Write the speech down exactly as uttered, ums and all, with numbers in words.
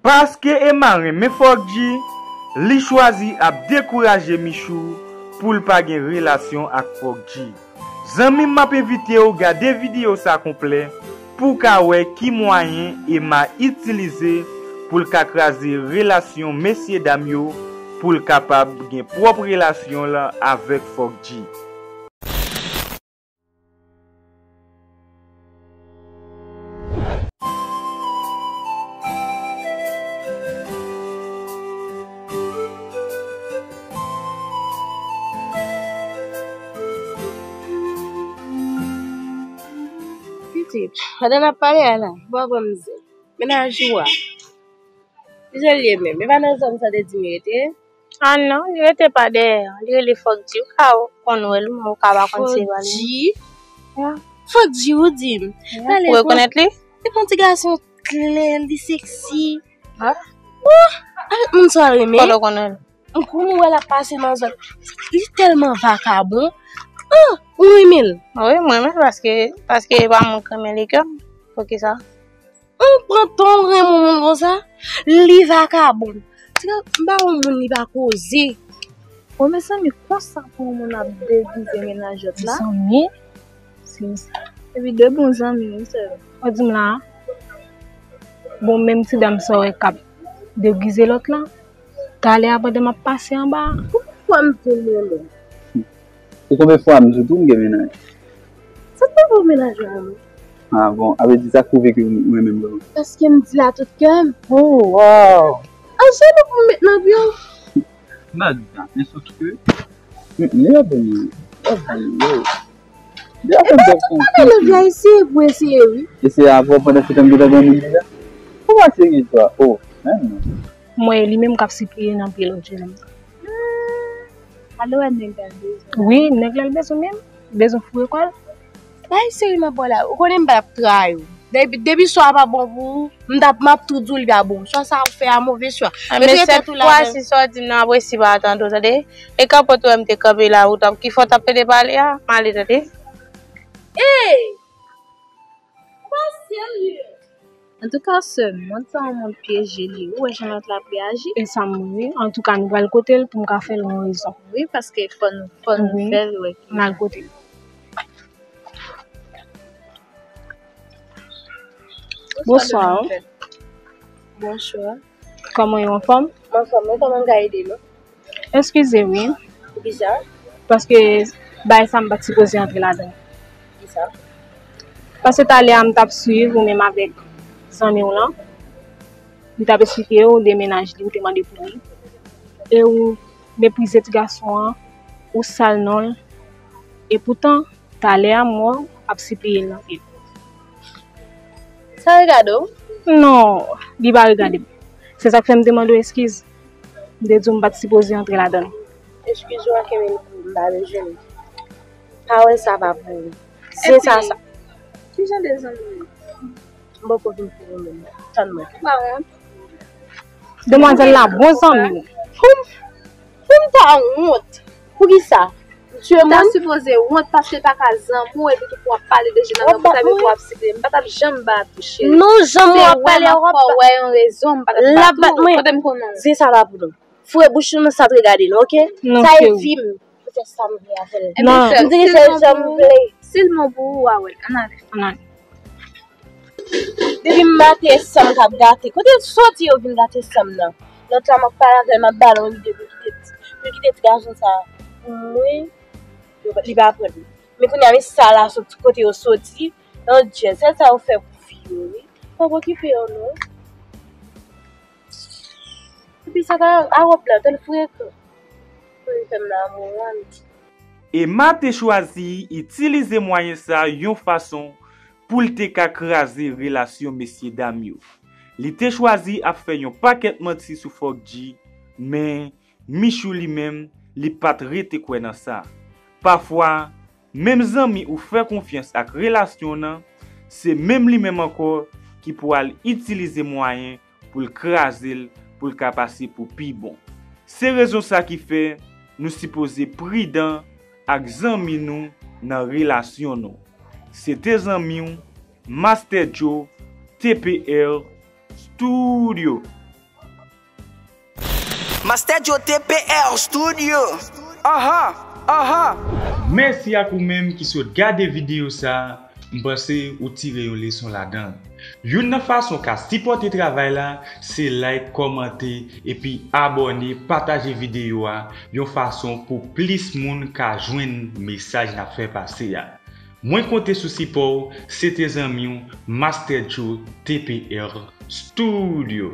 Paske Emma renmen Fòkji, li chwazi ap dekouraje Michou pou l pa gen relasyon ak Fòkji. Zanmi m, m ap envite w gade videyo sa konplè pou w ka wè ki mwayen Emma itilize pou l ka kraze relasyon mesyedam yo, pou l kapab gen pwòp relasyon l avèk Fòkji. Pitit, pandan n ap pale a la, bò granm zen. Mennaj ou a. Kijan l ye menm? E pa nan zòn sa w te di m li rete? A non, li rete pa dèyè. Li rele Fòkji. Ou ka konn wè l, men ou ka pa konn se pa li. Fòkji? Fòkji ou di m? Ou rekonèt li? Li pa yon ti gason klè, li seksi. Oh, avèk moun sa w renmen. Kote w konn wè l? M konnen w wè l ap pase nan zòn. Li tèlman vakabon. Oh, ou renmen l? Wi, m renmen l paske, paske e pa moun k renmen li ke m. Poukisa? Ou pran tan w renmen yon moun konsa? Li vakabon. Tiga, m pa wè yon moun li pa koze. Bon, mezanmi, konsa pou yon moun ap degize mennaj lòt la? Mezanmi, se, epi de bon zanmi wi sèlman. Ou di m la? Bon, menm ti dam sa w wè k ap degize lòt la? Talè a pandan m ap pase anba a. Konbyen fwa m di w m renmen w? Ou konbyen fwa m di w tou m gen mennaj? Sa t pwouve w mennaj ou a menm? Ah bon, a vle di sa k pwouve ke ou renmen m vrèman? Paske m di l a tout kè m. Oh, wow! An jelou pou m met nan pye w. M pa di sa, men sof ke. Li ap vini, li ap vini, yo. Li ap vini, ap vini. Talè lòt la eseye pou eseye wi. Eseye avè w pandan se tan m gentan gen yon moun deja? Ou pa serye twa? Oh, men non. M wè e li menm k ap sipliye nan pye lòt jenòm sa. Ale wè nèg la l bezwen. Wi, nèg la l bezwen menm. Bezwen foure kò l. Bay seri m ap ba w la. Ou konnen m pa t ap trayi w. Depi, depi swa a pa bon pou ou, m t ap, m ap tou di w li pa bon. Swa sa ou fè a move swa. Anben sèt fwa si sa w di m nan ap resi pa tande w tande. E kanpe w t wè m te kanpe la ou t ap, ki fè w t ap plede pale a? M ale tande. Ey! Ou pa serye! Antouka sè m, mond sa yon mond pyeje li ye. Ou wè jan lòt la ap reyaji? E sa m wè wi. Antouka nou pral kote l pou m ka fè l yon rezon. Wi, paske fò nou, fò nou fè l wè ki. N al kote l. Bonswa. Bonswa. Kòman w ye, w anfòm? M anfòm wi, kòman m ka ede nou? Eskize wi. Poukisa? Paske bagay sa m pa t sipoze antre ladan l. Poukisa? Paske talè a m t ap swiv ou menm avèk zanmi w lan. Li t ap esplike w de mennaj li, ou te mande pou li. E ou meprize ti gason an, ou sal non l. Epoutan, Talè a m wè w ap sipliye l nan pye l. Sa regade w? Non, li pa regade m. Se sa k fè m te mande w eskiz. M te di w m pa t sipoze antre ladan l. Eskiz ou a kenbe l pou ou, m pa bezwen l. Pawòl sa pa pou ou. Se sa sa. Kijan de zanmi nou ye? M poko vin pou ou menm. Tann mwen. Ou pa wont? Demwazèl la bon zanmi w. Pou m, pou m ta wont? Poukisa? M ta sipoze wont paske l pa ka zanmi w epi tou pou w ap pale de jenòm nan konsa epi pou w ap sipliye. M pa t ap janm ba a touche l. Non, janm w ap pale, w ap ba. Se wè m ap fè w wè yon rezon, m pa t ap ba tou. Kote m konnen w? Di sa pa pou nou. Foure bouch nou nan sa t regade nou, oke? Sa e vi m. M fè sa m vle avè l. M di li se jan m vle. Si l bon pou ou, w a wè l. Ann ale. Ann ale. Depi maten e san m k ap gate. Kote l soti yo vin gate san m nan? Lòt la m ap pale avè l, m ap ba l yon lide pou l kite, pou l kite ti gason sa pou mwen. Li pa pran l. Men kounye a men sa la soti kote yo soti. Yon djèl, sèl sa yo fè pou fi yo wi. Fò w okipe yo non. Epi sa ta a wòb la, tèl frekan. Pou li fè m nan amour an. Emma te chwazi itilize mwayen sa yon fason pou l te ka kraze relasyon mesyedam yo. Li te chwazi ap fè yon pakèt manti sou Fòkji, men Michou li menm, li pa t rete kwè nan sa. Pafwa, menm zanmi ou fè konfyans ak relasyon w nan, se menm li menm ankò ki pwal itilize mwayen pou l kraze l pou l ka pase pou pi bon. Se rezon sa ki fè nou sipoze pridan ak zanmi nou nan relasyon nou. Se te zanmi w, Master Joe, T P R, Studio. Master Joe T P R Studio. Aha, aha. Mèsi ak ou menm ki sot gade videyo sa. M panse ou tire yon leson ladan l. Youn nan fason w ka sipòte travay la, se like, kòmante, epi abòne, pataje videyo a, yon fason pou plis moun ka jwenn mesaj n ap fè pase a. Mwen konte sou sipò w, se te zanmi w, Master Joe T P R Studio.